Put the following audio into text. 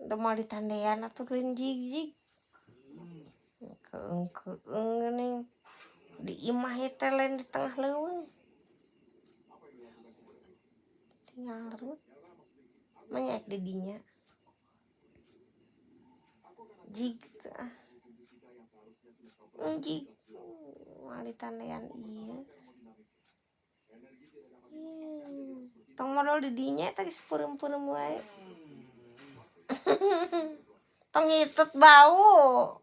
Udah mau ditandean atuh lain jig-jig. Keung keung geuning. Di imah ieu teh lain di tengah leuweung. Tinggal rut. Manya di dinya. Jig teh ah. Jig. Moal ditandean ieu. Tong modol di dinya eta geus peureum-peureum wae. Tong hitut bau.